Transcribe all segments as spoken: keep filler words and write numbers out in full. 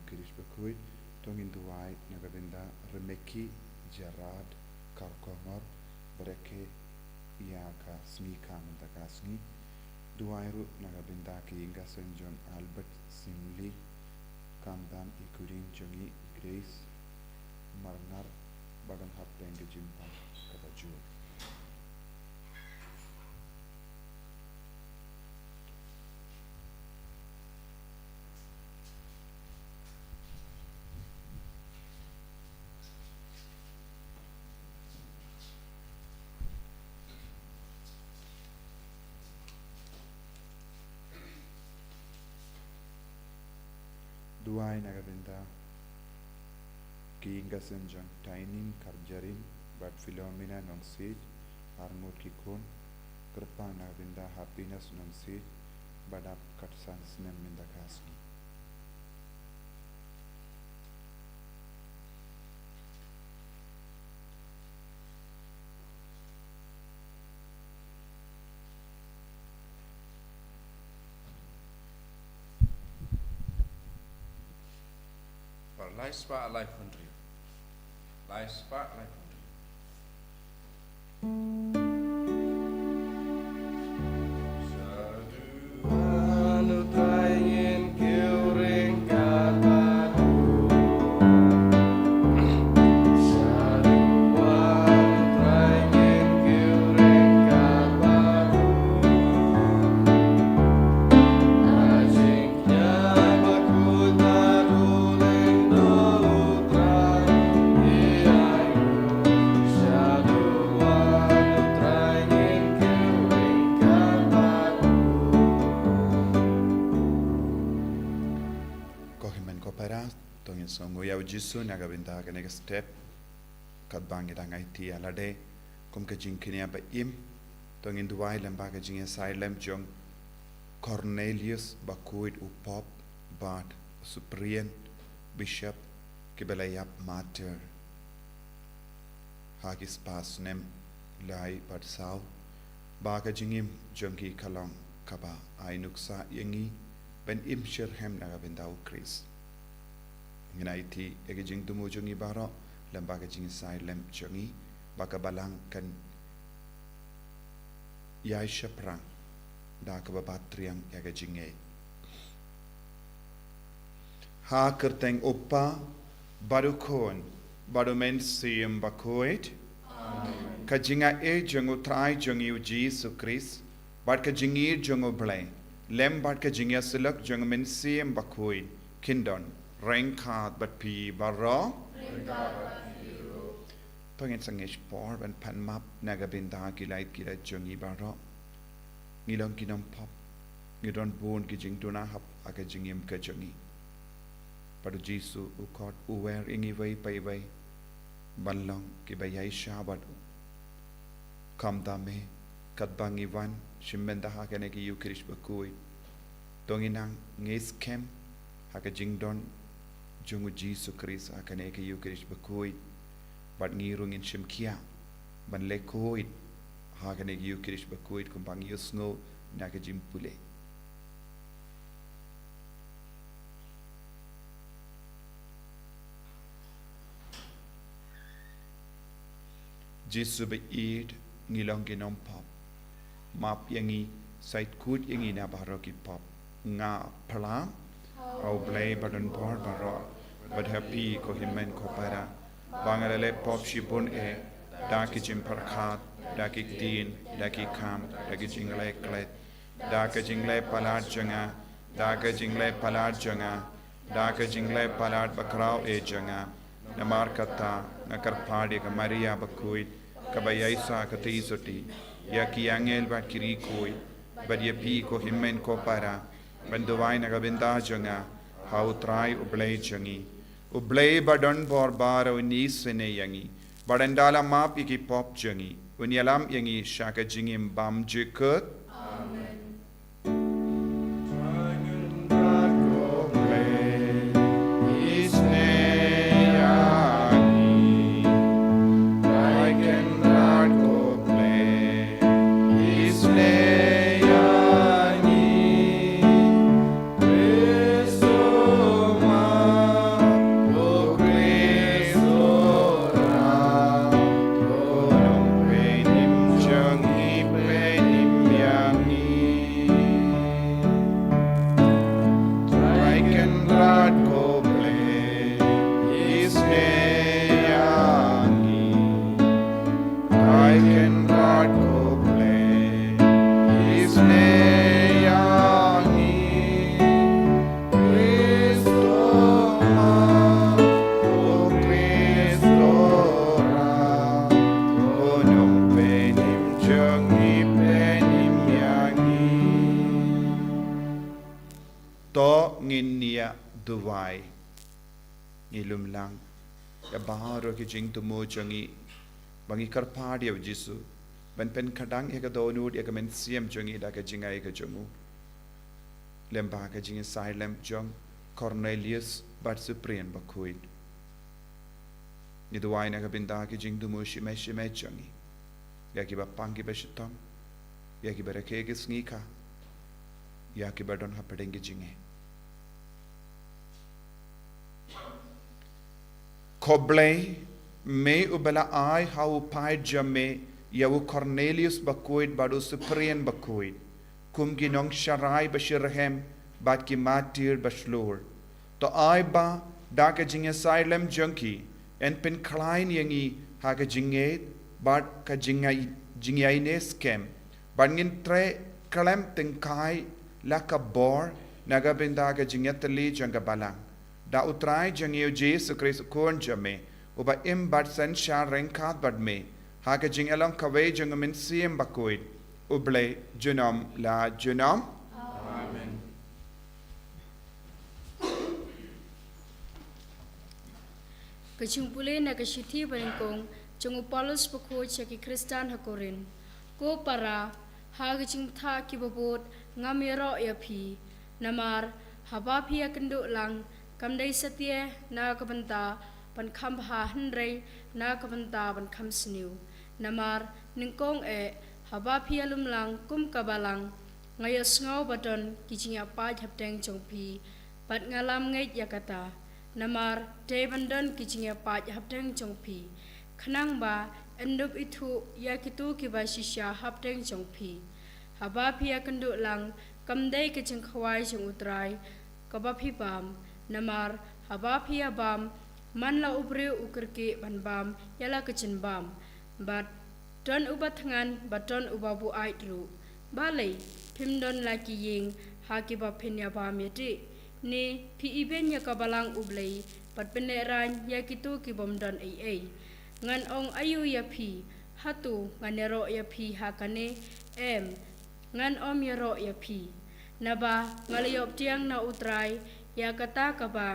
Kyrpad bakhuid, to ngin duwai na ka bynta Remeki Gerard Karkongor, ba rakhe ïa ka sngi ka mynta ka sngi. Duwai ruh na ka bynta ki ïing ka sem jong Albert Simli, Kamdam i khun jong i Grace Marngar, ba kan hapdeng ka jingpang kaba jur. Duwai na ka bynta ki ïing ka sem jong Taining Karjarin bad Philomena Nongsiej, arngut ki khun, kyrpang na ka bynta Happiness Nongsiej, ba dap katsan snem mynta ka sngi. Ba lai spah laiphew hynriew. Lai spah laiphew hynriew. Ko hynmen ko para, to ngin sngewnguh ïa u Jisu na ka bynta kane ka step. Katba ngi dang aiti ïa lade kum ka jingkñia ba im, to ngin duwai lem bad ka jingïasailem jong Cornelius Bakhuid u Pope bad Cyprian Bishop, kiba la ïap martyr ha ki spah snem lai bad saw, ba ka jingim jong ki ka long kaba ai nuksa ïa ngi ban im shitrhem na ka bynta u Khrist. Ngin aiti ïa ka jingthmu jong ngi baroh lem bad ka jingïasailem jong ngi, ba ka Balang kan ïai shaphrang da kaba bat triang ïa ka jingngeit. Ha ka kyrteng u Kpa bad u Khun bad u Mynsiem Bakhuid. Amen. Ka jingaiei jong u Trai jong ngi u Jisu Khrist, bad ka jingïeit jong u Blei, lem bad ka jingïasyllok jong u Mynsiem Bakhuid, kin don ryngkat bad phi baroh. To ngin sa ngeit por ban pan map na ka bynta ki lait ki lait jong ngi baroh. Ngi long ki nongpop, ngi don bun ki jingduna hap ha ka jingim ka jong ngi. Bad u Jisu u khot u wer ïa ngi iwei pa iwei ban long kiba ïai shah bad u. Kumta me, katba ngi wan shim bynta ha kane ka Ïukharist bakhuid, to ngin nang ngeit skhem ha ka jingdon jong u Jisu Khrist ha kane ka Ïukharist bakhuid. Bad ngi ruh ngin shim khia ban leh khuid ha kane ka Ïukharist bakhuid kumba ngi ïohsngew na ka jingpule. Jisu ba ïeit, ngi long ki nongpop. Map ïa ngi, sait khuid ïa ngi na baroh ki pop. Nga phla ha u Blei ba don bor baroh, bad ha phi ko hynmen ko para, ba nga la leh pop shibun eh, da ki jingpyrkhat, da ki ktien, da ki kam, da ki jingleh klet, da ka jingleh palat jong nga, da ka jingleh palat jong nga, da ka jingleh palat bakhraw eh jong nga. Namar kata nga kyrpad ïa ka Maria bakhuid, kaba ïaishah katei sotti, ïa ki angel bad ki riewkhuid, bad ïa phi ko hynmen ko para, ban duwai na ka bynta jong nga ha u Trai u Blei jong ngi. U Blei ba don bor baroh un isynei ïa ngi, bad ynda la map ïa ki pop jong ngi, un ïalam ïa ngi sha ka jingim bymjukut. Amen. ngin ïa duwai. Ngi lum lang ïa baroh ki jingthmu jong ngi ba ngi kyrpad ïa u Jisu ban pynkhadang ïa ka dohnud ïa ka mynsiem jong ngi da ka jingai ka jong u. Lem bad ka jingïasaid lem jong Cornelius bad Cyprian bakhuid. Ngi duwai na ka bynta ki jingthmu shimet shimet jong ngi, ïa kiba pang kiba shitom, ïa kiba rakhe ki sngi ka, ïa kiba don hapdeng ki jingeh. Ko Blei, me uba la ai ha u paid jong me ïa u Cornelius bakhuid bad u Cyprian bakhuid kum ki nongsharai bashitrhem bad ki martir bashlur. To ai ba da ka jingïasaid lem jong ki yn pynkhlaiñ ïa ngi ha ka jingngeit bad ka jingïai-, jingïaineh skhem, bad ngin treh khlem tyngkai la ka bor na ka bynta ka jingïatylli jong ka balang. Da U Trai jong ngi U Jisu Khrist U Khun jong me, uba im bad synshar ryngkat bad me ha ka jingïalong kawei jong U Mynsiem Bakhuid, U Blei junom la junom. Amen. Ka jingpule na ka shithi banyngkong jong u Paulus bakhuid sha ki Khristan ha Korinth. Ko para, ha ka jingbthah kiba bud ngam ïaroh ïa phi. Namar haba phi ïakynduh lang, kam dei satia na ka bynta ban kham bha hynrei na ka bynta ban kham sniew. Namar nyngkong eh, haba phi ïalum lang kum ka balang, nga ïohsngew ba don ki jingïapait hapdeng jong phi, bad nga lam ngeit ïa kata. Namar dei ban don ki jingïapait hapdeng jong phi, khnang ba yn dup ithuh ïa kito kiba shisha hapdeng jong phi. Haba phi ïakynduh lang, kam dei ka jingkhawai jong U Trai kaba phi bam. Namar haba phi ïabam, man la u briew u kyrkieh ban bam ïa la ka jingbam. Bad don uba thngan bad don uba buaid ruh. Balei phim don la ki ïing ha kiba phin ïabam ïadih? Ne phi ibeiñ ïa ka balang U Blei bad pynlehraiñ ïa kito ki bym don ei ei? Ngan ong aïu ïa phi? Hato ngan ïaroh ïa phi ha kane? Em, ngan ym ïaroh ïa phi. Naba nga la ïoh pdiang na U Trai ïa kata kaba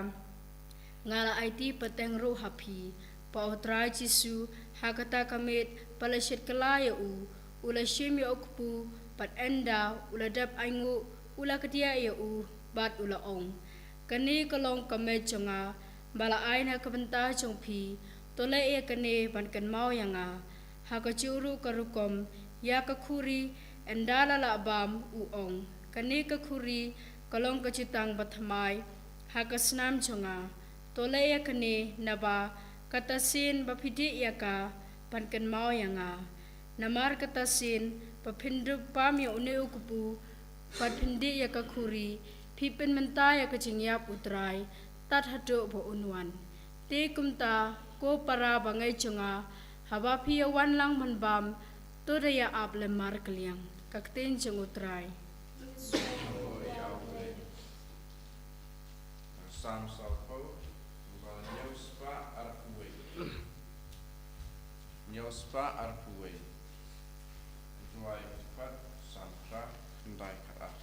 nga la aiti pateng ruh ha phi, ba U Trai Jisu, ha kata ka miet ba la shit kylla ïa u, u la shim ïa u kpu, bad ynda u la dep ainguh, u la kdiah ïa u, bad u la ong, kane ka long ka met jong nga, ba la ai na ka bynta jong phi. To leh ïa kane ban kynmaw ïa nga. Ha kajuh ruh ka rukom, ïa ka khuri, ynda la lah bam, u ong, kane ka khuri ka long ka jutang bathymmai ha ka snam jong nga. To leh ïa kane naba kata sien ba phi dih ïa ka, ban kynmaw ïa nga. Namar kata sien ba phin dup bam ïa une u kpu, bad phin dih ïa ka khuri, phi pynmynta ïa ka jingïap U Trai tad haduh ba un wan. Te kumta, ko para bangeit jong nga, haba phi ïawan lang ban bam, to da ïa ap lem markylliang. Ka ktien jong U Trai. Psalm sawphew, hynñiew spah arphew wei. Hynñiew spah arphew wei. Duwai Kyrpad, Psalm khyndai, khyndai khatar.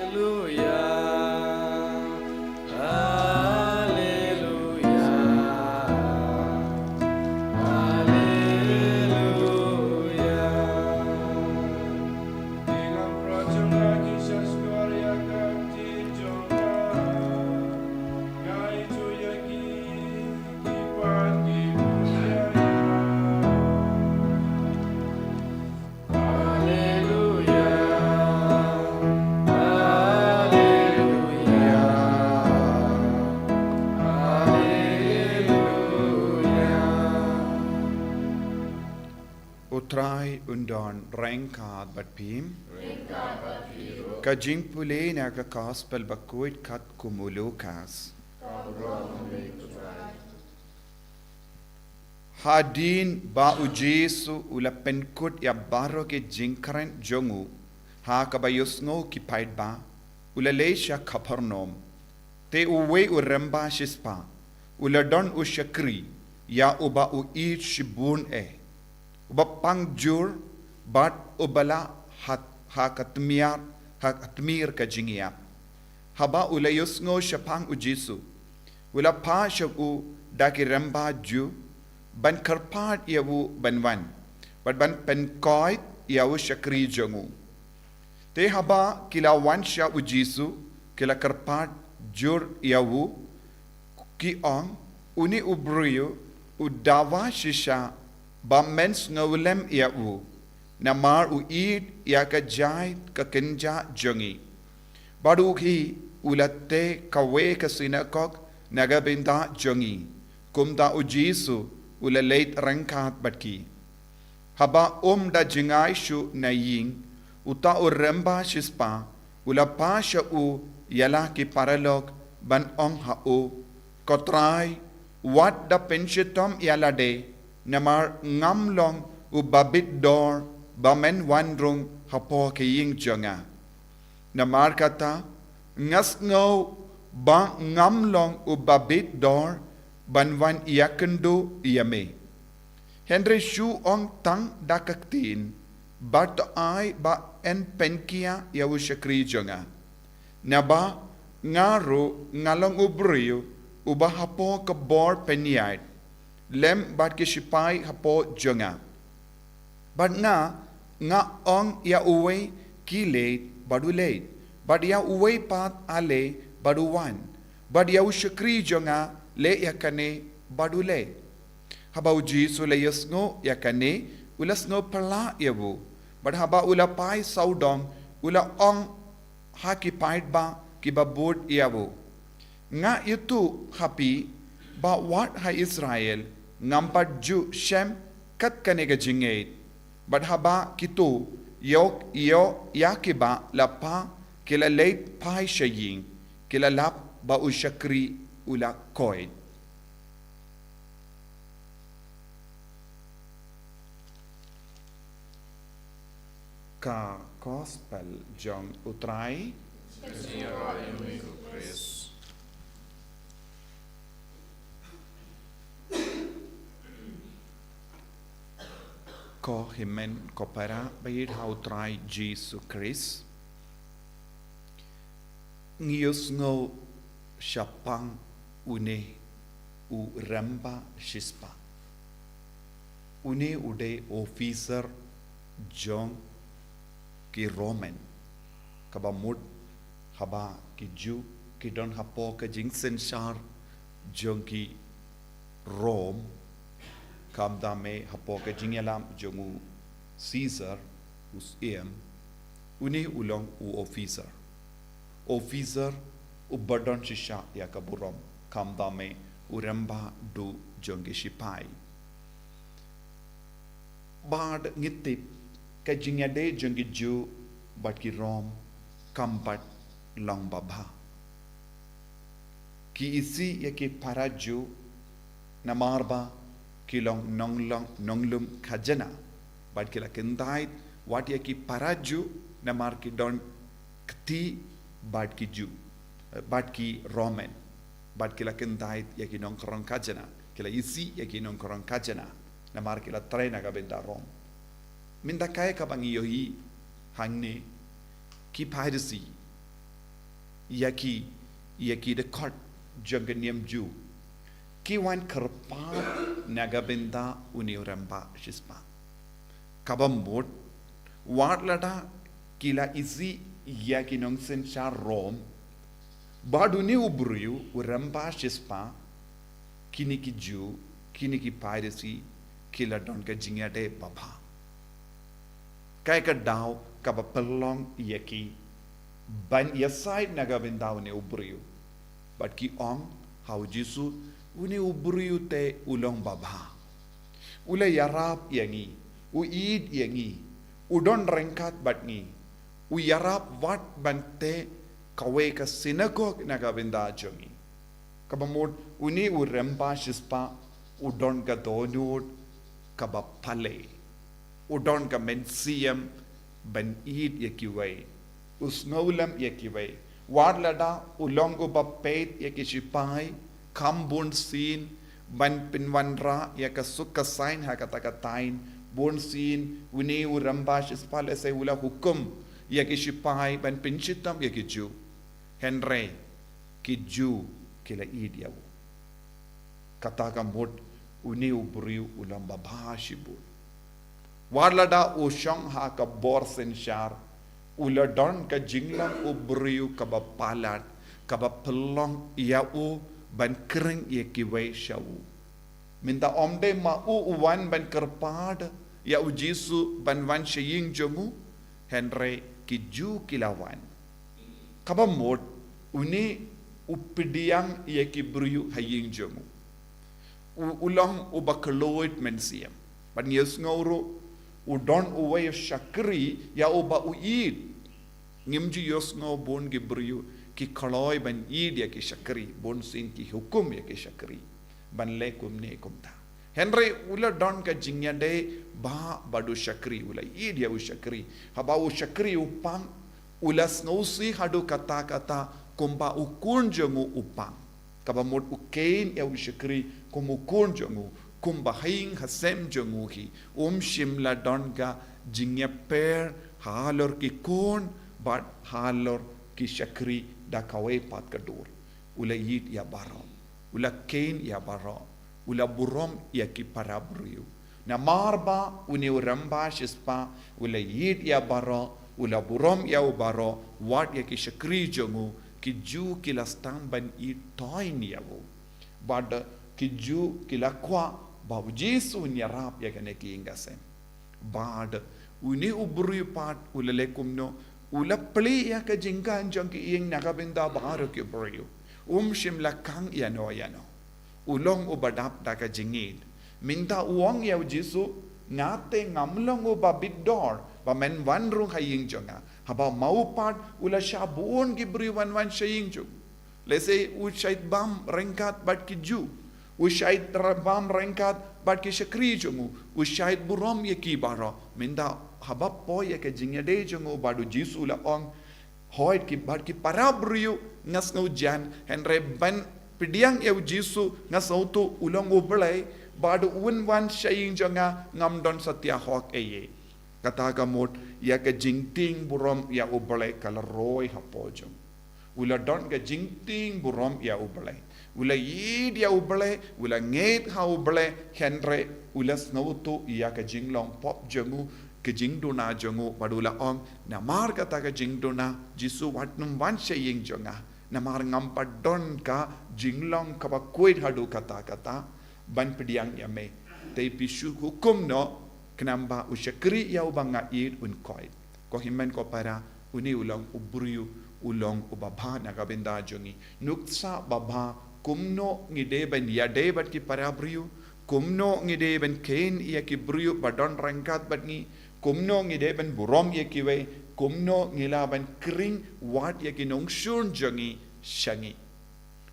Haleluya. Haleluya. Haleluya. Haleluya. Haleluya. Haleluya. U Trai un don ryngkat bad phi. Ka jingpule na ka Gospel bakhuid katkum u Lukas. Hadien ba u Jisu u la pynkut ïa baroh ki jingkren jong u ha kaba ïohsngew ki paidbah, u la leit sha Kapernaum. Te uwei u rymba shispah u la don u shakri ïa uba u ïeit shibun eh, uba pang jur bad uba la ha, ha ka tmiar, ha ka tmir ka jingïap. Haba u la ïohsngew shaphang u Jisu, u la phah sha u da ki rymba Jiw ban kyrpad ïa u ban wan bad ban pynkoit ïa u shakri jong u. Te haba ki la wan sha u Jisu, ki la kyrpad jur ïa u, ki ong, une u briew u dawa shisha ba men sngewlem ïa u, namar u ïeit ïa ka jait ka kynjah jong ngi. Bad u hi u la teh kawei ka synagog na ka bynta jong ngi. Kumta u Jisu u la leit ryngkat bad ki. Haba um da jngai shuh na ïing, uta u rymba shispah u la phah sha u ïa la ki paralok ban ong ha u, Ko Trai, wat da pynshitom ïa lade, namar ngam long u babit dor ba men wan rung hapoh ka ïing jong nga. Namar kata, nga sngew ba ngam long u babit dor ban wan ïakynduh ïa me. Hynrei shu ong tang da ka ktien bad to ai ba yn pynkiah ïa u shakri jong nga. Naba nga ruh nga long u briew uba hapoh ka bor pynïaid lem bad ki shipai hapoh jong nga. Bad nga, nga ong ïa uwei, ki leit, bad u leit. Bad ïa uwei pat, ale, bad u wan. Bad ïa u shakri jong nga, leh ïa kane, bad u leh. Haba u Jisu u la ïohsngew ïa kane, u la sngew phylla ïa u. Bad haba u la phai sawdong, u la ong ha ki paidbah kiba bud ïa u, Nga ïathuh ha phi ba wat ha Israel ngam pat ju shem kat kane ka jingngeit. Bad haba kito ïoh, ïoh ïa kiba la phah, ki la leit phai sha ïing, ki la lap ba u shakri u la koit. Ka Gospel jong u Trai. Ko hynmen ko para ba ïeit ha u Trai Jisu Khrist. Ngi ïohsngew shaphang une u Rembashispa. Une u dei officer jong ki Roman. Kaba mut haba ki Jiw ki don hapoh ka jingsynshar jong ki Rom, khamtam eh hapoh ka jingïalam jong u Caesar, u Syiem, une u long u officer. Officer uba don shisha ïa ka burom, khamtam eh u Rembadu jong ki shipai. Bad ngi tip ka jingïadei jong ki Jiw bad ki Rom kam pat long babha. Ki isih ïa ki para Jiw namar ba ki long nonglong, nonglum khajana, bad ki la kyntait wat ïa ki para Jiw namar ki don kti bad ki Jiw, eh, bad ki Roman, bad ki la kyntait ïa ki nongkhrong khajana, ki la isih ïa ki nongkhrong khajana namar ki la trei na ka bynta Rom. Mynta kaei kaba ngi ïohi hangne, ki Pharisi ïa ki, ïa ki dkhot jong ka niam Jiw ki wan kyrpad na ka bynta une u Rembashispa. Kaba mut wat lada ki la isih ïa ki nongsynshar Rom, bad une u briew u Rembashispa, kine ki Jiw, kine ki Pharisi ki la don ka jingïadei babha. Kaei ka daw kaba pynlong ïa ki ban ïasaid na ka bynta une u briew? Bad ki ong ha u Jisu, une u briew te u long babha. U la ïarap ïa ngi, u ïeit ïa ngi, u don ryngkat bad ngi, u ïarap wat ban teh kawei ka synagog na ka bynta jong ngi. Kaba mut une u Rembashispa u don ka dohnud kaba pale. U don ka mynsiem ban ïeit ïa kiwei, u sngewlem ïa kiwei. Wat lada u long uba peit ïa ki shipai, kham bun sien ban pynwanrah ïa ka suk ka saiñ ha kata ka thaiñ, bun sien une u Rembashispa lehse u la hukum ïa ki shipai ban pynshitom ïa ki Jiw. Hynrei ki Jiw ki la ïeit ïa u. Kata ka mut une u briew u long babha shibun. Wat lada u shong ha ka bor synshar, u la don ka jinglong u briew kaba palat, kaba pynlong ïa u ban khring ïa kiwei sha u. Mynta ym dei ma u u wan ban kyrpad ïa u Jisu ban wan sha ïing jong u, hynrei ki Jiw ki la wan. Kaba mut une u pdiang ïa ki briew ha ïing jong u. U, u long uba khlaiñ mynsiem. Bad ngi ïohsngew ruh u don uwei u shakri ïa uba u ïeit. Ngim ju ïohsngew bun ki briew ki kloi ban ïeit ïa ki shakri, bun sien ki hukum ïa ki shakri ban leh kumne kumta. Hynrei u la don ka jingïadei bha bad u shakri, u la ïeit ïa u shakri. Haba u shakri u pang, u la sngewsih haduh katta katta kumba u khun jong u u pang. Kaba mut u kheiñ ïa u shakri kum u khun jong u, kumba ha ïing ha sem jong u hi. Um shym la don ka jingïapher halor ki khun bad halor ki shakri da kawei pat ka dur. U la ïeit ïa baroh, u la kheiñ ïa baroh, u la burom ïa ki para briew. Namar ba une u Rembashispa u la ïeit ïa baroh, u la burom ïa u baroh, wat ïa ki shakri jong u, ki Jiw ki la sdang ban ïeit toiñ ïa u. Bad ki Jiw ki la kwah ba u Jisu un ïarap ïa kane ka ïing ka sem. Bad une u briew pat u la leh kumno? U la plie ïa ka jingkhang jong ka ïing na ka bynta baroh ki briew. Um shym la khang ïano ïano. U long uba dap da ka jingïeit. Mynta u ong ïa u Jisu, nga te ngam long uba bit dor ba men wan rung ha ïing jong nga. Haba ma u pat u la shah bun ki briew wan wan sha ïing jong u. Lehse u shait bam ryngkat bad ki Jiw, u shait ra-, bam ryngkat bad ki shakri jong u, u shait burom ïa ki baroh. Mynta haba poi ïa ka jingïadei jong u bad u Jisu u la ong, hooid ki bad ki para briew nga sngewjan, hynrei ban pdiang ïa u Jisu nga sngewthuh u long u Blei, bad un wan sha ïing jong nga ngam don satia hok ei ei. Kata ka mut ïa ka jingtieng burom ïa u Blei ka la roi hapoh jong u. U la don ka jingtieng burom ïa U Blei. U la ïeit ïa U Blei, u la ngeit ha U Blei, hynrei u la sngewthuh ïa ka jinglong pop jong u, ka jingduna jong u, bad u la ong, namar kata ka jingduna, Jisu wat nym wan sha ïing jong nga. Namar ngam pat don ka jinglong kaba khuid haduh katta katta ban pdiang ïa me. Te phi shu hukum noh, khnang ba u shakri ïa uba nga ïeit un koit. Ko hynmen ko para, une u long u briew, u long uba bha na ka bynta jong ngi. Nuksa babha, kumno ngi dei ban ïadei bad ki para briew, kumno ngi dei ban kheiñ ïa ki briew ba don ryngkat bad ngi, kumno ngi dei ban burom ïa kiwei, kumno ngi lah ban khring wat ïa ki nongshun jong ngi sha ngi.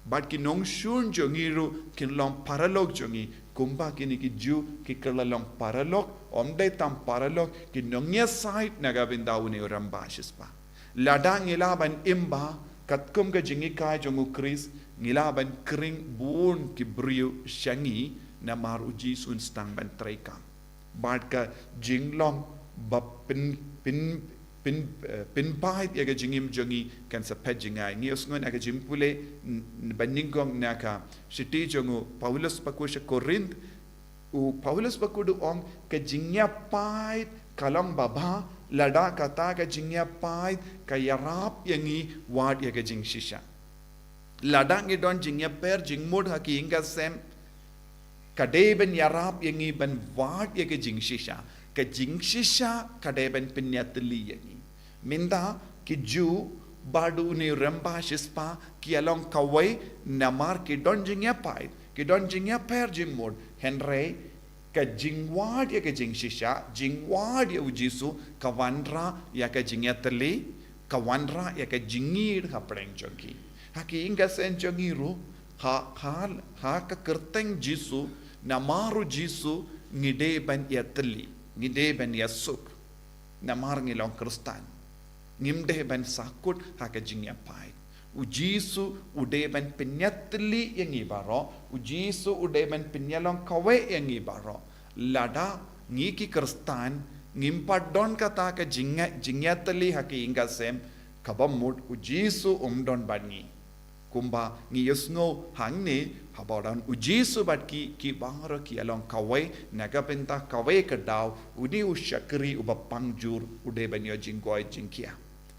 Bad ki nongshun jong ngi ruh kin long paralok jong ngi, kumba kine ki Jiw ki kylla long paralok, ym dei tang paralok, ki nongïasaid na ka bynta une u rangbah shispah. Lada ngi lah ban im bha katkum ka jinghikai jong U Khrist, ngi lah ban khring bun ki briew sha ngi, namar U Jisu un sdang ban treikam. Bad ka jinglong ba pyn, pyn, pyn, eh, pynpaid ïa ka jingim jong ngi kan sa phet jngai. Ngi ïohsngew na ka jingpule, n-, n-, ba nyngkong na ka shithi jong u Paulus bakhuid sha Korinth, u Paulus bakhuid u ong ka jingïapaid ka long babha, lada kata ka jingïapaid ka ïarap ïa ngi wad ïa ka jingshisha. Lada ngi don jingïapher jingmut ha ki ïing ka sem, ka dei ban ïarap ïa ngi ban wad ïa ka jingshisha. Ka jingshisha ka dei ban pynïatylli ïa ngi. Mynta ki Jiw bad une u rangbah shispah ki ïalong kawei namar ki don jingïapaid, ki don jingïapher jingmut, hynrei ka jingwad ïa ka jingshisha, jingwad ïa U Jisu, ka wanrah ïa ka jingïatylli, ka wanrah ïa ka jingïeit hapdeng jong ki. Ha ki ïing ka sem jong ngi ruh, ha, ha, ha ka kyrteng Jisu, namar U Jisu, ngi dei ban ïatylli, ngi dei ban ïasuk. Namar ngi long Khristan. Ngim dei ban sahkut ha ka jingïapaid. U Jisu u dei ban pynïatylli ïa ngi baroh. U Jisu u dei ban pynïalong kawei ïa ngi baroh. Lada ngi ki Khristan ngim pat don kata ka jingïa-, jingïatylli ha ki ïing ka sem, kaba mut U Jisu um don bad ngi. Kumba ngi ïohsngew hangne, haba u don U Jisu bad ki, ki baroh ki ïalong kawei, na ka bynta kawei ka daw, une u shakri uba pang jur, u dei ban ïoh jingkoit jingkhiah.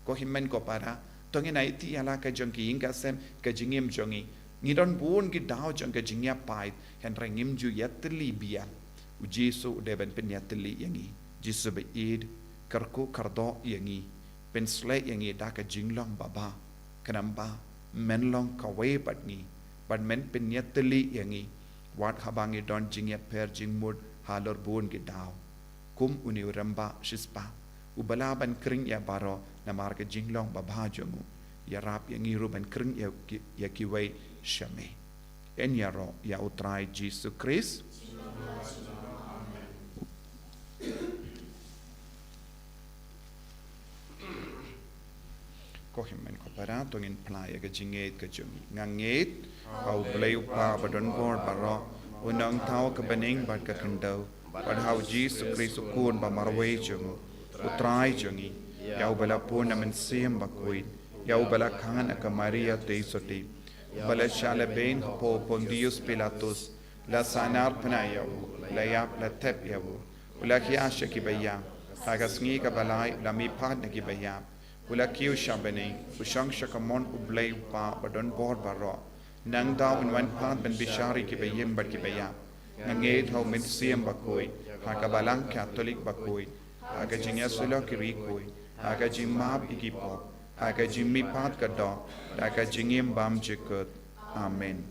Ko hynmen ko para, to ngin aiti ïa la ka jong ki ïing ka sem, ka jingim jong ngi. Ngi don bun ki daw jong ka jingïapaid, hynrei ngim ju ïatylli biang. U Jisu u dei ban pynïatylli ïa ngi. Jisu ba ïeit, kyrkhu kyrdoh ïa ngi. Pynshlei ïa ngi da ka jinglong babha. Khnang ba men long kawei bad ngi, bad men pynïatylli ïa ngi, wat haba ngi don jingïapher jingmut halor bun ki daw. Kum une u rangbah shispah, uba lah ban khring ïa baroh namar ka jinglong babha jong u, ïarap ïa ngi ruh ban khring ïa ki, ïa kiwei sha me. Yn ïaroh ïa U Trai Jisu Khrist. Ko hynmen ko para, to ngin phla ïa ka jingngeit ka jong ngi. Nga ngeit ha U Blei U Kpa badonbor baroh, U Nongthaw ka bneng bad ka khyndew, bad ha U Jisu Khrist U Khun ba marwei jong u, U Trai jong ngi, ïa uba la bun na Mynsiem Bakhuid, ïa uba la khan ha ka Maria Theisotti, uba la shah lehbeiñ hapoh Pontius Pilatus, la sahnarphna ïa u, la ïap, la thep ïa u, u la khia sha kiba ïap, ha ka sngi kaba lai u la mihpat na kiba ïap, u la kiew sha bneng, u shong sha kamon U Blei U Kpa badonbor baroh. Nangta un wan pat ban bishar ïa kiba im bad kiba ïap. Nga ngeit ha U Mynsiem Bakhuid, ha ka Balang Katholik bakhuid, ha ka jingïasyllok ïa ki riewkhuid, ha ka jingmap ïa ki pop, ha ka jingmihpat ka doh, ha ka jingim bymjukut. Amen.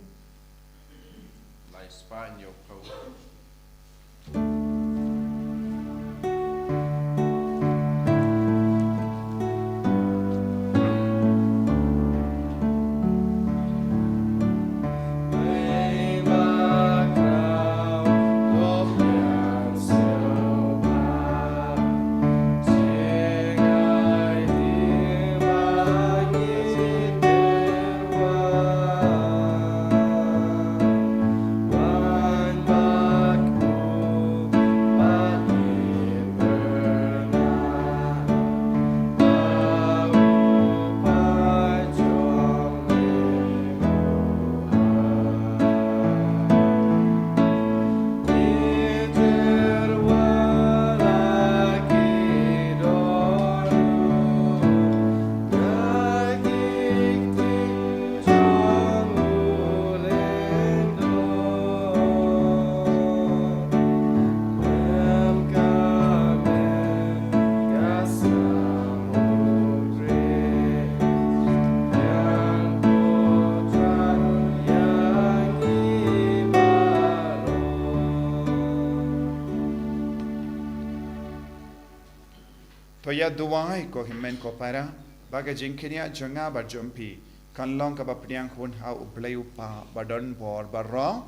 Ko ïa duwai, ko hynmen ko para, ba ka jingkñia jong nga bad jong phi kan long kaba pdiang hun ha U Blei U Kpa ba don bor baroh.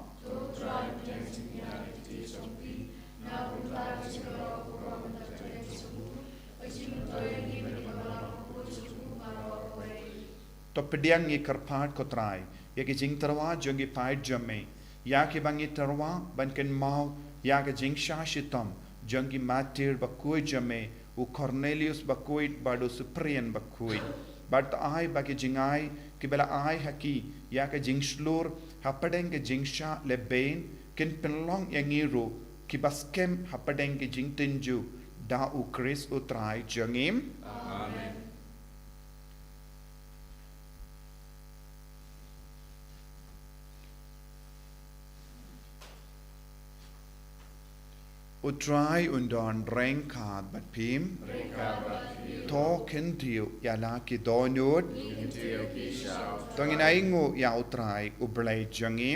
To pdiang ngi kyrpad, ko Trai, ïa ki jingtyrwa jong ki paid jong me, ïa kiba ngi tyrwa ban kynmaw ïa ka jingshah shitom jong ki martir bakhuid jong me, u Cornelius bakhuid bad u Cyprian bakhuid. Bad to ai ba ki jingai kiba la ai ha ki ïa ka jingshlur hapdeng ka jingshah lehbein kin pynlong ïa ngi ruh kiba skhem hapdeng ka jingtynjuh da U Khrist U Trai jong ngi. Amen. U Trai un don ryngkat bad phi. To kyntiew ïa la ki dohnud. To ngin ainguh ïa U Trai U Blei jong ngi.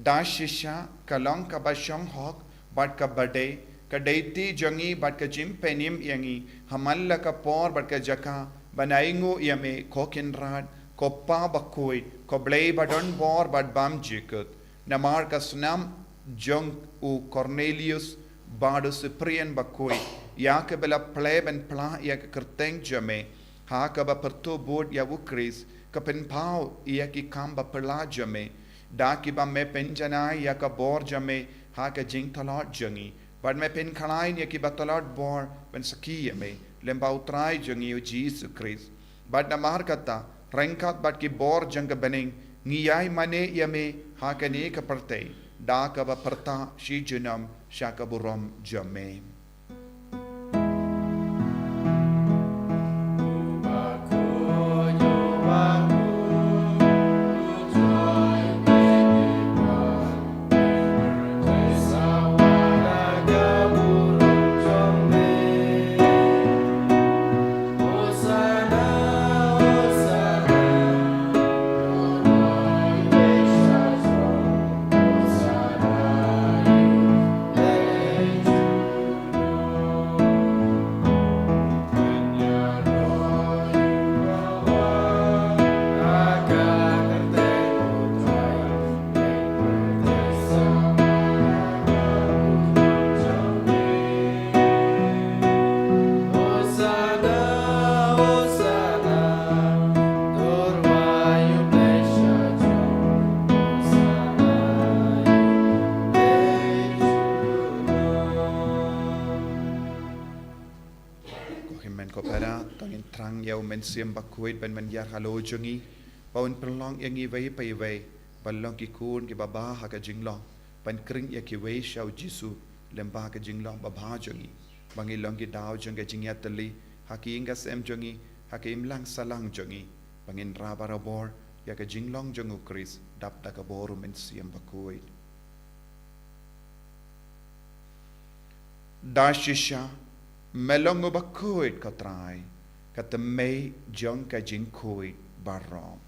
Da shisha ka long kaba shong hok bad kaba dei, ka dei ti jong ngi bad ka jingpynim ïa ngi ha man la ka por bad ka jaka ban ainguh ïa me, ko Kynrad, ko Kpa bakhuid, ko Blei ba don bor bad bymjukut. Namar ka snam jong u Cornelius bad u Cyprian bakhuid, ïa kaba la plie ban pla ïa ka kyrteng jong me ha kaba pyrtuh bud ïa U Khrist, ka pynpaw ïa ki kam baphylla jong me, da kiba me pynjanai ïa ka bor jong me ha ka jingtlot jong ngi, bad me pynkhlaiñ ïa kiba tlot bor ban sakhi ïa me lyngba U Trai jong ngi U Jisu Khrist. Bad namar kata, ryngkat bad ki bor jong ka bneng, ngi ïai mane ïa me ha kane ka pyrthei da kaba pyrta shi junom sha ka burom jong me. Ko hynmen ko para, to ngin thrang ïa U Mynsiem Bakhuid ban myn ïar halor jong ngi, ba un pynlong ïa ngi iwei pa iwei ban long ki khun kiba bha ha ka jinglong, ban khring ïa kiwei sha U Jisu lyngba ka jinglong babha jong ngi, ba ngin long ki daw jong ka jingïatylli ha ka ïing ka sem jong ngi, ha ka imlang sahlang jong ngi, ba ngin rah barabor ïa ka jinglong jong U Khrist dap da ka bor U Mynsiem Bakhuid. Da shisha, me long uba khuid, ko Trai, ka tymmen jong ka jingkhuid baroh.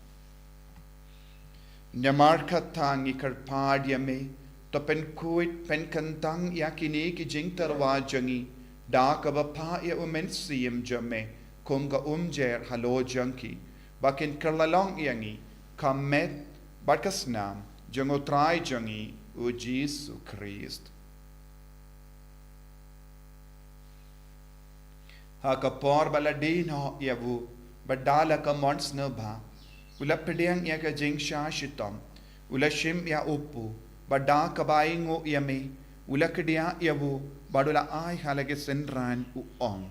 Namar kata ngi kyrpad ïa me, to pynkhuid pynkyntang ïa kine ki jingtyrwa jong ngi da kaba phah ïa U Mynsiem jong me kum ka umjer halor jong ki, ba kin kylla long ïa ngi ka met bad ka snam jong U Trai jong ngi U Jisu Khrist. Ha ka por ba la die noh ïa u, bad da la ka mon sngewbha, u la pdiang ïa ka jingshah shitom, u la shim ïa u kpu, bad da kaba ainguh ïa me, u la kdiah ïa u, bad u la ai ha la ki synran, u ong: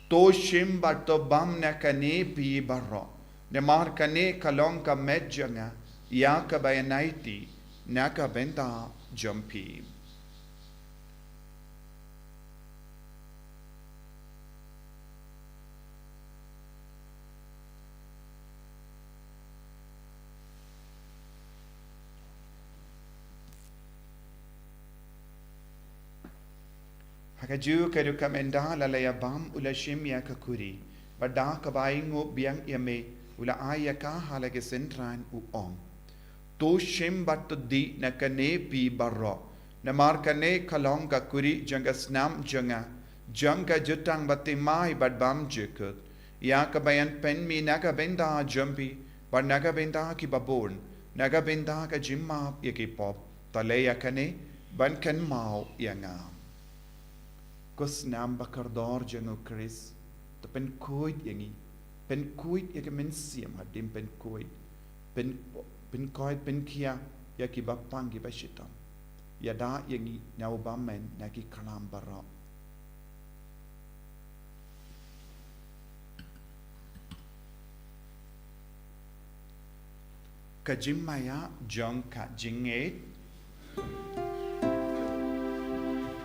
To shim bad to bam na kane phi baroh, namar kane ka long ka met jong nga, ïa kaba ïaid na ka bynta jong phi. Ha kajuh ka dei ka mynta la la ïa bam u la shim ïa ka khuri, bad da kaba ainguh biang ïa me u la ai ïa ka ha la ki synran u ong: To shim bad to dih na kane phi baroh, namar kane ka long ka khuri jong ka snam jong nga, jong ka jutang ba timai bad bymjukut, ïa kaba yn pynmih na ka bynta jong phi bad na ka bynta kiba bun, na ka bynta ka jingmap ïa ki pop. To leh ïa kane ban kynmaw ïa nga. Ko snam ba kordor jong U Khrist, to pynkhuid ïa ngi, pynkhuid ïa ka mynsiem hadien pynkhuid, pyn, pynkoit pynkhia ïa kiba pang kiba shitom. Ïada ïa ngi na u bymman na ki khlam baroh. Ka jingmaïa jong ka jingngeit.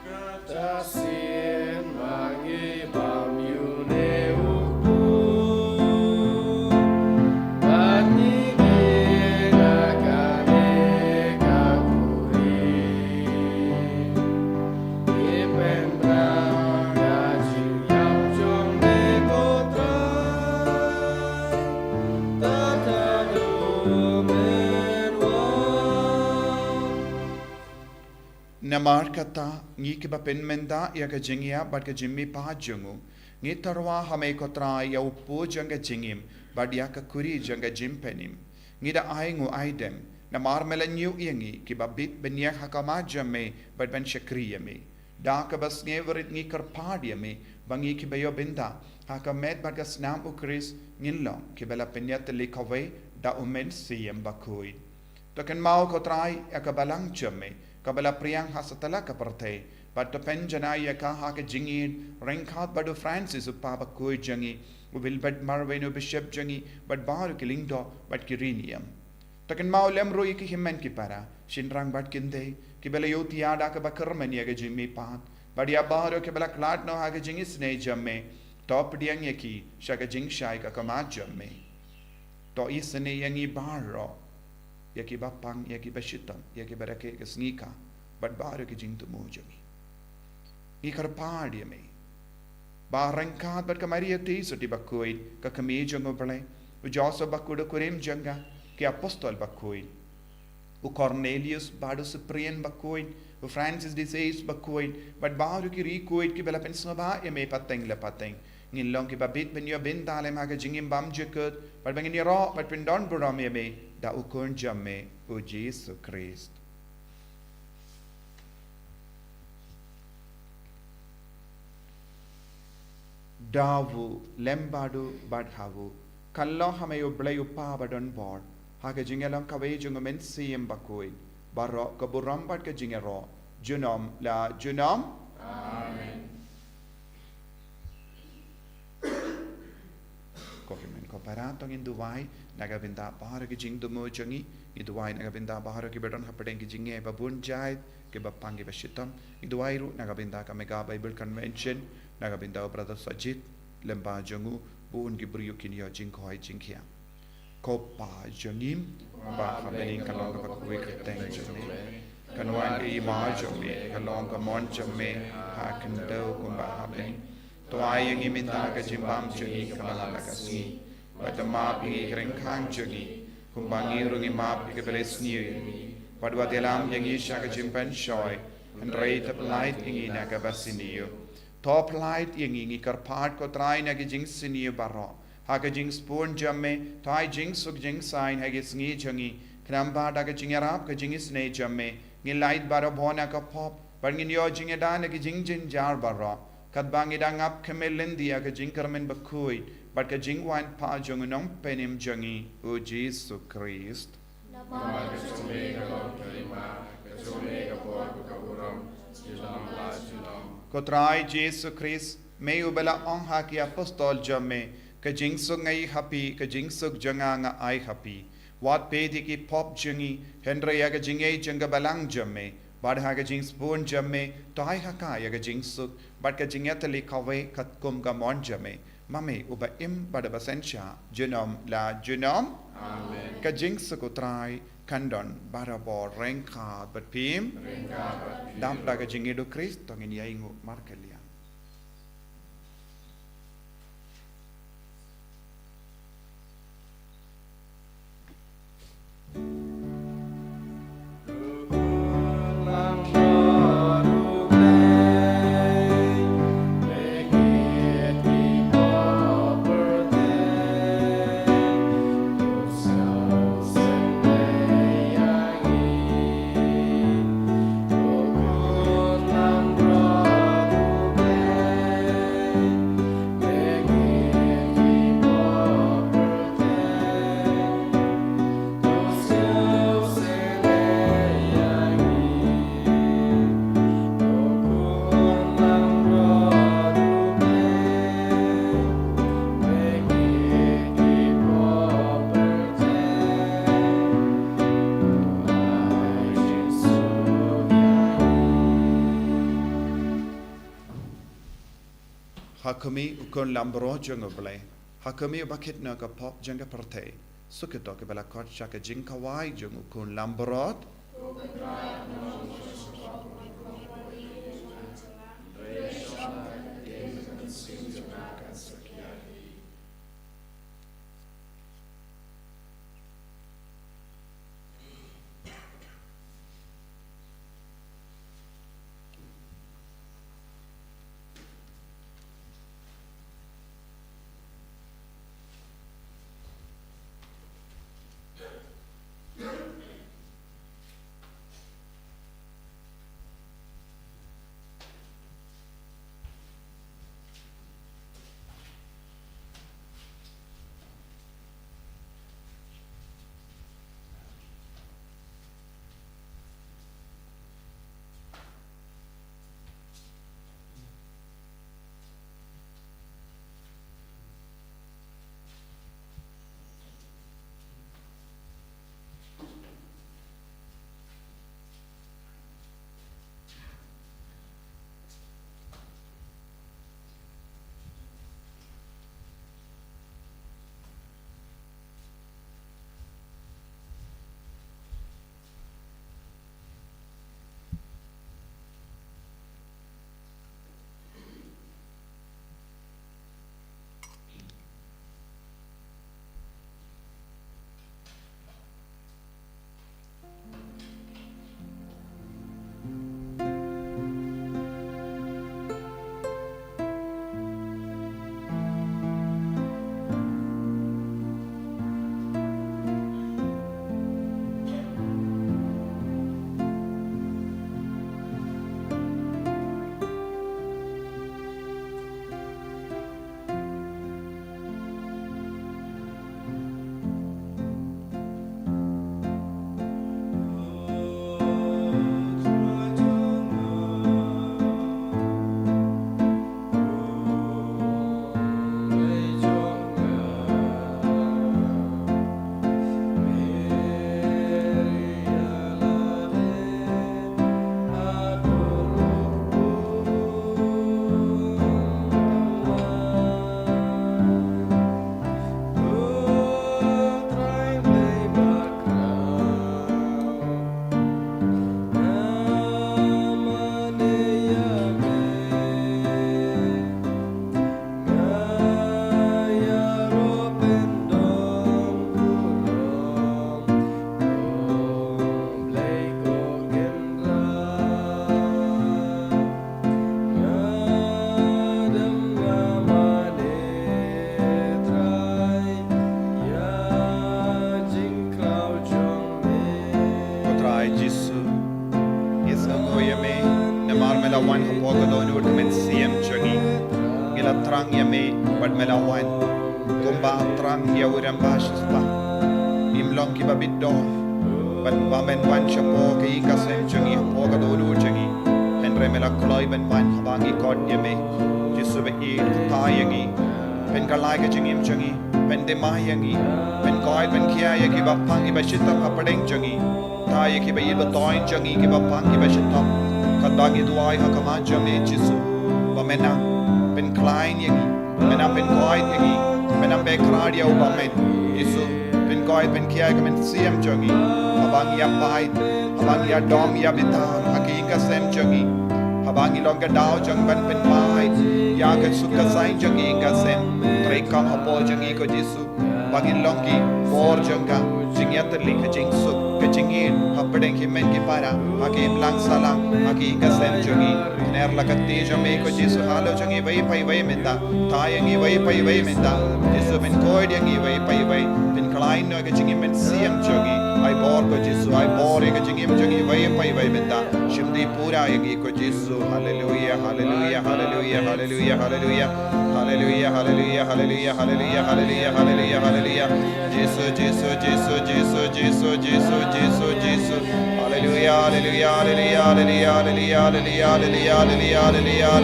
Kata sien ma ngi bam ïa une u kpu, bad ngi ïeng ha kane ka khuri. Ngi pynbna ka jingïap jong me ko Trai, tang haduh mynwan. Namar kata, ngi kiba pynmynta ïa ka jingïap bad ka jingmihpat jong u, ngi tyrwa ha me ko Trai ïa u pud jong ka jingim bad ïa ka khuri jong ka jingpynim. Ngi da ai nguh ai dem namar me la ñiew ïa ngi kiba bit ban ïeng ha khmat jong me bad ban shakri ïa me. Da kaba sngewrit ngi kyrpad ïa me ba ngi kiba ïoh bynta ha ka met bad ka snam U Khrist ngin long kiba la pynïatylli kawei da U Mynsiem Bakhuid. To kynmaw ko Trai ïa ka balang jong me kaba la phriang ha satlak ka pyrthei, bad to pynjanai ïa ka ha ka jingïeit ryngkat bad u Francis u Papa bakhuid jong ngi, u Wilbert Marweiñ u Bishop jong ngi, bad baroh ki lyngdoh bad ki rynïeng. To kynmaw lem ruh ïa ki hynmen ki para, shynrang bad kynthei, kiba la ïohthiah da kaba kyrmen ïa ka jingmihpat, bad ïa baroh kiba la khlad noh ha ka jingisynei jong me. To pdiang ïa ki sha ka jingshai ka khmat jong me. To isynei ïa ngi baroh, ïa kiba pang, ïa kiba shitom, ïa kiba rakhe ka sngi ka, bad baroh ki jingthmu jong ngi. Ngi kyrpad ïa me ba ryngkat bad ka Maria Theisotti bakhuid, ka kmie jong U Blei, u Joseph bakhuid u kurim jong ka, ki apostol bakhuid, u Cornelius bad u Cyprian bakhuid, u Francis de Sales bakhuid, bad baroh ki riewkhuid kiba la pynsngewbha ïa me pateng la pateng, ngin long kiba bit ban ïoh bynta lem ha ka jingim bymjukut, bad ba ngin ïaroh bad pyndon burom ïa me da u Khun jong me, u Jisu Khrist. Da u, lem bad u, bad ha u, kan long ha me U Blei u Kpa badonbor, ha ka jingïalong kawei jong U Mynsiem Bakhuid, baroh ka burom bad ka jingïaroh junom la junom. Amen. Ko hynmen ko para, to ngin duwai na ka bynta baroh ki jingthmu jong ngi. Ngi duwai na ka bynta baroh kiba don hapdeng ki jingeh ba bun jait, kiba pang kiba shitom. Ngi duwai ruh na ka bynta ka Mega Bible Convention, na ka bynta u Brother Sajid, lem bad jong u, bun ki briew kin ïoh jingkhoi jingkhiah. Ko Pa jong ngi ba ha bneng, kan long ka kyrteng jong me, kan wan ka hima jong me, kan long ka mon jong me ha khyndew kumba ha bneng. To ai ïa ngi mynta ka jingbam jong ngi kaba ha la ka sngi, bad to map ïa ngi ki ryngkang jong ngi, kumba ngi ruh ngi map ïa kiba la sniew ïa ngi, bad wat ïalam ïa ngi sha ka jingpynshoi, hynrei to pyllait ïa ngi na kaba sniew. To pyllait ïa ngi, ngi kyrpad ko Trai, na ki jingsniew baroh, ha ka jingsbun jong me, to ai jingsuk jingsaiñ ha ki sngi jong ngi, khnang ba da ka jingïarap ka jingisynei jong me, ngin lait barabor na ka pop, bad ngin ïoh jingïada na ki jingjynjar baroh, katba ngi dang ap khmih lynti ïa ka jingkyrmen bakhuid bad ka jingwan pat jong u Nongpynim jong ngi, u Jisu Khrist. Namar ka jong me ka long ka hima, ka jong me ka bor bad ka burom, junom la junom. Ko Trai Jisu Khrist, me uba la ong ha ki apostol jong me, ka jingsuk nga ai ha phi, ka jingsuk jong nga nga ai ha phi. Wat peit ïa ki pop jong ngi, hynrei ïa ka jingïeit jong ka balang jong me, bad ha ka jingsbun jong me, to ai ha ka ïa ka jingsuk bad ka jingïatylli kawei katkum ka mon jong me, ma me uba im bad uba synshar junom la junom. Amen. Ka jingsuk u Trai kan don barabor ryngkat bad phi. Ryngkat bad phi. Dap da ka jingïeit u Khrist, to ngin ïainguh markylliang. Khmih, u Khun Langbrot jong U Blei. Ha khmih uba kit noh ïa ka pop jong ka pyrthei. Suk ïa kito kiba la khot sha ka jingkhawai jong u Khun Langbrot. Ko Trai Jisu, ngi sngewthuh ïa me, namar me la wan hapoh ka dohnud ka mynsiem jong ngi. Ngi la thrang ïa me, bad me la wan. Kumba thrang ïa u rangbah shispah. Ngim long kiba bit doh. Bad ba men wan shapoh ka ïing ka sem jong ngi, hapoh ka dohnud jong ngi. Hynrei me la kloi ban wan haba ngi khot ïa me. Jisu ba ïeit, tha ïa ngi. Pynkylla ka jingim jong ngi. Pyndima ïa ngi. Pynkoit pynkhia ïa kiba pang kiba shitom hapdeng jong ngi. Tha ïa kiba ïeit ba thoiñ jong ngi, kiba pang kiba shitom. Katba ngi duwai ha khmat jong me Jisu. Ba men nang pynkhlaiñ ïa ngi. Men nang pynkoit ïa ngi. Men nang bakhlad ïa u bymman. Jisu, pynkoit pynkhia ïa ka mynsiem jong ngi. Haba ngi ïa pait, haba ngi ïa dom ïa bitar ha ka ïing ka sem jong ngi. Haba ngi long ka daw jong ban pynmih ïa ka suk ka saiñ jong ngi ka sem. Treikam hapoh jong ngi ko Jisu. Ba ngin long ki bor jong ka jingïatylli, ka jingsuk, ka jingïeit hapdeng ki hynmen ki para ha ki imlang sahlang ha ki ïing ka sem jong ngi. Kner la ka kti jong me ko Jisu halor jong ngi iwei pa iwei mynta. Tha ïa ngi iwei pa iwei mynta. Jisu pynkoit ïa ngi iwei pa iwei. Pynkhlaiñ noh ka jingim mynsiem jong ngi. Ai bor ko Jisu, ai bor ïa ka jingim jong ngi iwei pa iwei mynta. Shim dih pura ïa ngi ko Jisu. Haleluia, haleluia, haleluia, haleluia, haleluia. Haleluia, haleluia, haleluia, haleluia, haleluia, haleluia, haleluia. Jisu, Jisu, Jisu, Jisu, Jisu, Jisu, Jisu. Haleluia, haleluia, haleluia, haleluia, haleluia. Haleluia, haleluia,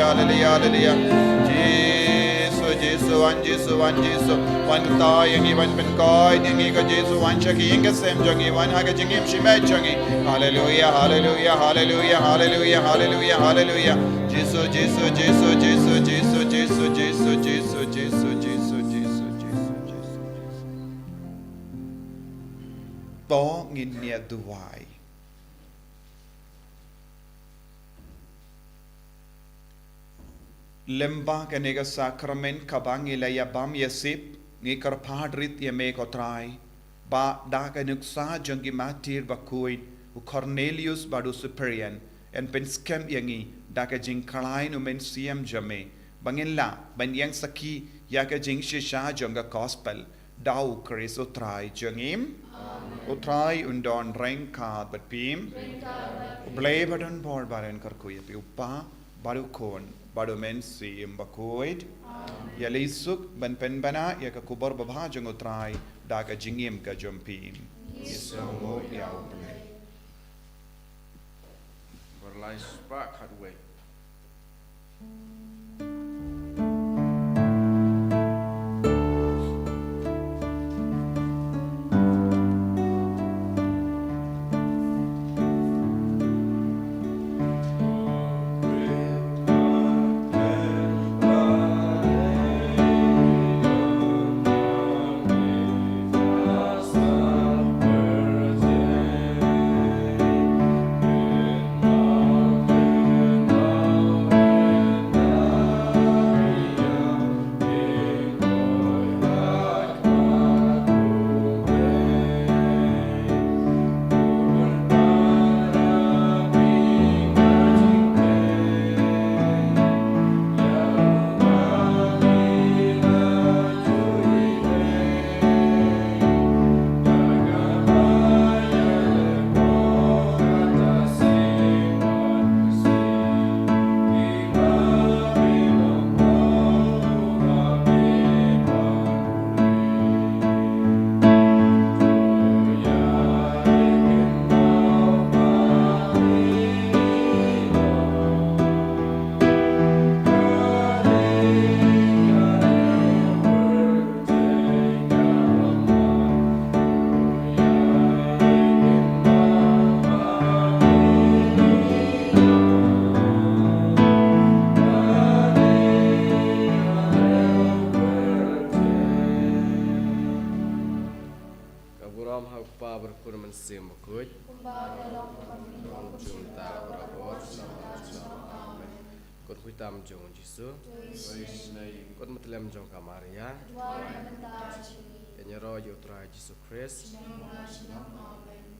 haleluia, haleluia. Jisu, Jisu, wan Jisu, wan Jisu, wan kta ïa ngi, wan pynkhuid ïa ngi ko Jisu, wan sha ka ïing ka sem jong ngi, wan ha ka jingim shimet jong ngi. Haleluya, haleluya, haleluya, haleluya, haleluya, haleluya. Jisu, Jisu, Jisu. To ngin ïa duwai. Lyngba kane ka sakramen kaba ngi la ïa bam ïa sip, ngi kyrpad rit ïa me ko Trai, ba da ka nuksa jong ki martir bakhuid, u Cornelius bad u Cyprian, yn pynskhem ïa ngi da ka jingkhlaiñ u Mynsiem jong me, ba ngin lah ban ïeng sakhi ïa ka jingshisha jong ka gospel, da u Khrist u Trai jong ngi. Amen. U Trai un don ryngkat bad phi. Ryngkat bad phi. U Blei ba don bor baroh un kyrkhu ïa phi, u Kpa bad u Khun bad u Mynsiem Bakhuid. Amen. Ïa leit suk ban pynbna ïa ka khubor babha jong u Trai da ka jingim ka jong phi. Ngi sngewnguh ïa u Blei. Barlai spah khatwei. Ka burom ha u Kpa bad u Khun Mynsiem Bakhuid. Kumba ka long ha ka por, mynta bad barabor. Amen. Kot khuid tam jong u Jisu. Kot mylliem jong ka Maria. Ïaroh ïa u Trai Jisu Khrist. Amen.